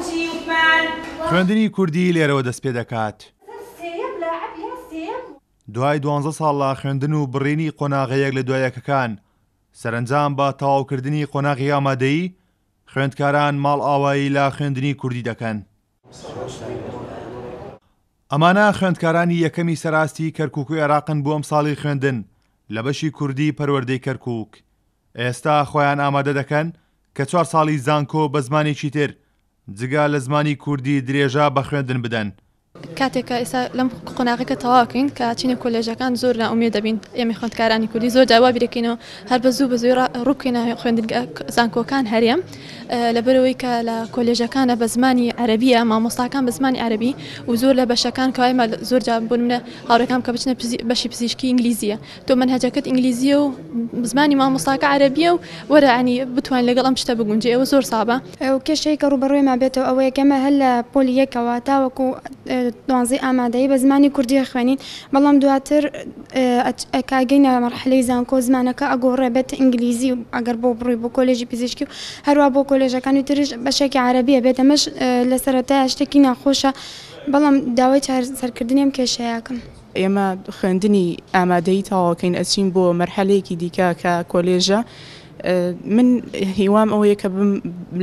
چی وتمان؟ خوێندنی کوردی لێرەوە دەست پێ دەکات. دوای دوانزە ساڵ لە خوێندن و بڕینی قۆناغە یەک لە دوای یەکەکان، سەرەنجام بە تەواوکردنی قۆناغی ئامادەیی، خوێندکاران ماڵئاوایی لە خوێندنی کوردی دەکەن. ئەمانە خوێندکارانی یەکەمی سەرئاستی کەرکوک و عێراقن بۆ ئەمساڵی خوێندن لە بەشی کوردی پەروەردەی کەرکوک. ئێستا خۆیان ئامادە دەکەن کە چوار ساڵی زانکۆ بە زمانێکی تر جگە لە زمانی کوردی درێژە بە خوێندن بدەن. کاتێک کە ئێستا لەم قۆناغەکە تەواو کەین کە چینە کۆلێژەکان زۆر نائومێد دەبین ئێمەی خوێندکارانی کوردی زۆر جار وا بیرەکەینەوە هەر بە زوو بە زووی ڕوو بکەینە خوێندنگە زانکۆکان هەرێم لەبەرئەوەی کە لە کۆلێژەکانە بە زمانی عەرەبیە مامۆستاکان بە زمانی عەرەبی و زۆر لە بەشەکان کە ئێمە زۆر جار بۆ نمونە هاوڕێکان کە بچنە بەشی پزیشکی ئینگلیزیە تۆ مەنهەجەکەت ئینگلیزیە و زمانی مامۆستاکە عەرەبیە و وەرە ینی بتوانین لەگەڵ ئەم شتە بگونجێ ئەوە زۆر سابە. ئەو کێشەی کە ڕووبەڕوویمان بێتەوە ئەوەیە کە ئێمە هەر لە پۆلی یەکەوە تاوەکو دوانزەی ئامادەیی بە زمانی کوردی ئەخوێنین بەڵام دواتر کە ئەگەینە مەرحەلەی زانکۆ زمانەکە ئەگۆڕێ بێتە ئینگلیزی و ئەگەر بۆ بڕۆی بۆ کۆلێژی پزیشکی و هەروا بۆ کۆلێژەکانی تریش بەشێکی عەرەبی ئەبێت ئەمەش لە سەرەتایە شتێکی ناخۆشە بەڵام داوای چارەسەرکردنی ئەم کێشەیە ئەکەم. ئێمە خوێندنی ئامادەیی تەواوەکەین ئەچین بۆ مەرحەلەیەکی دیکە کە کۆلێژە من هیوام ئەوەیە کە بم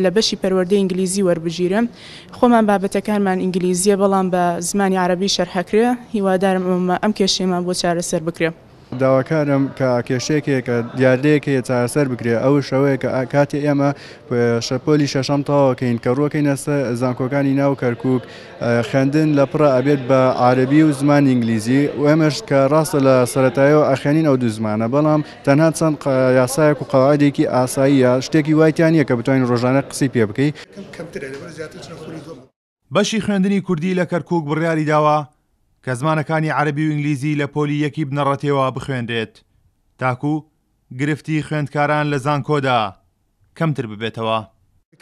لە بەشی پەروەردەی ئینگلیزی وەربگیرێم خۆمان بابەتەکانمان ئینگلیزیە بەڵام بە زمانی عەرەبی شەرحەکرێ هیوادارم ئەمە ئەم کێشەیەمان بۆ چارەسەر بکرێ. داواکارم کە کێشەیەک هەیە کە دیاردەیەک هەیە چارەسەر بکرێ ئەوش ئەوەیە کە کاتێ ئێمە شەپۆلی شەشەم تەواوەکەین کە ڕووەکەینە سەر زانکۆکانی ناو کەرکوک خوێندن لە پڕە ئەبێت بە عارەبی و زمانی ئینگلیزی و ئێمەش کە ڕاستە لە سەرەتایەوە ئەخوێنین ئەو دوو زمانە بەڵام تەنها چەند یاسایەک و قەواعدێکی ئاساییە شتێکی وای تیا نییە کە بتوانین ڕۆژانە قسەی پێ بکەی. بەشی خوێندنی کوردی لە کەرکووک بڕیاری داوە کە زمانەکانی عەرەبی و ئینگلیزی لە پۆلی یەکی بنەڕەتیەوە بخوێنرێت تاکوو گرفتی خوێندکاران لە زانکۆدا کەمتر ببێتەوە.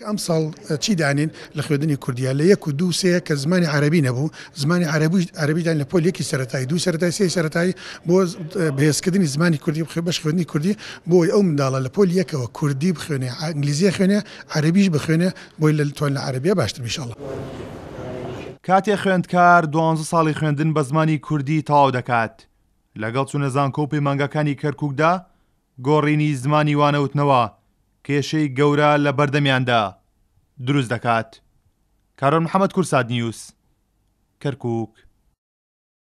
ئەمساڵ چی دانین لە خوێندنی کوردیە لە یەک و دوو سێ کە زمانی عەرەبی نەبوو زمانی عەرەبی عەرەبی دانین لە پۆل یەکی سەرەتایی دوو سەرەتایی سێی سەرەتایی بۆ بەهێزکردنی زمانی کوردی بەش خوێندنی کوردی بۆی ئەو منداڵە لە پۆل یەکەوە کوردی بخوێنێ ئینگلیزی خوێنێ عەرەبیش بخوێنێ بۆی لە توان لە عەرەبیە باشتر بی ئیشەڵا. کاتێ خوێندکار دوانزە ساڵی خوێندن بە زمانی کوردی تەواو دەکات، لەگەڵ چوونە زانکۆ و پەیمانگاکانی کەرکووکدا گۆڕینی زمانی وانەوتنەوە کێشەی گەورە لە بەردەمیاندا دروست دەکات. کارۆن محەمەد کورسات نیوز، کەرکووک.